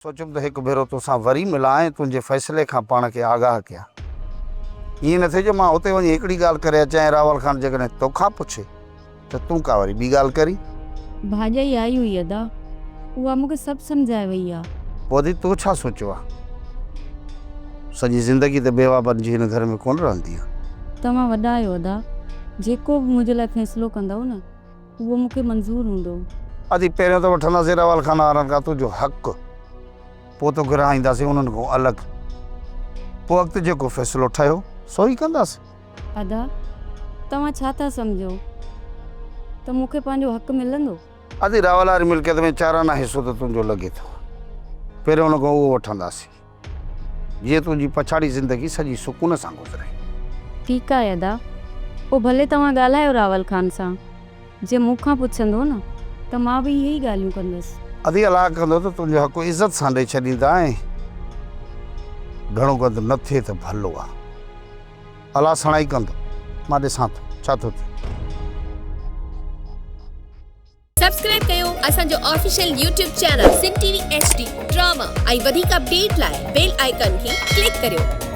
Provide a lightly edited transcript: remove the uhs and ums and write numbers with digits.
سوچيم ته هڪ ڀيرو توسان وري ملان ۽ تنهنجي فيصلي کان پاڻ کي آگاهه ڪيان. ائين نه ٿئي جو مان اتي وڃي هڪڙي ڳالهه ڪري اچان ۽ راول خان جيڪڏهن توکان پڇي ته تون ڪا وري ٻي ڳالهه ڪرين. ڀاڄائي آئي هئي ادا، اها مون کي سڀ سمجهائي وئي آ. پوء ادي تو ڇا سوچيو آ؟ سڄي زندگي ته بيواهه بنجي هن گهر ۾ ڪونه رهندينء. توهان وڏا آهيو ادا، جيڪو به منهنجي لاء فيصلو ڪندؤ نه، اهو مون کي منظور هوندو. ادي پهريون ته وٺنداسين راول خان وارن کان تنهنجو حق، پوء توکي رهائينداسين انهن کان الڳ. پوء اڳتي جيڪو فيصلو ٺهيو سو ئي ڪنداسين. ادا، توهان ڇا ٿا سمجهو ته مون کي پنهنجو حق ملندو؟ ادي راول واري ملڪيت ۾ چارانا حصو ته تنهنجو لڳي ٿو. پهريون ان کان اهو وٺنداسين. جيئن تنهنجي پڇاڙي زندگي سڄي سڪون سان گذري. ٺيڪ آهي ادا، پوء ڀلي توهان ڳالهايو راول خان سان، جي مون کان پڇندو نه ته مان به اهي ئي ڳالهيون ڪندس. ادي الله ڪندو ته تنهنجو حق عزت سان ڏئي ڇڏيندا ۽ گهڻو گند نه ٿئي ته ڀلو آ. الله سڻائي ڪندو، مان ڏسان ٿو ڇا ٿو ٿئي. سبسڪرائب ڪيو اسان جو official YouTube channel Sindh T V H D drama ۽ وڌيڪ اپڊيٽ لاء بيل آئيڪان کي ڪلڪ ڪريو.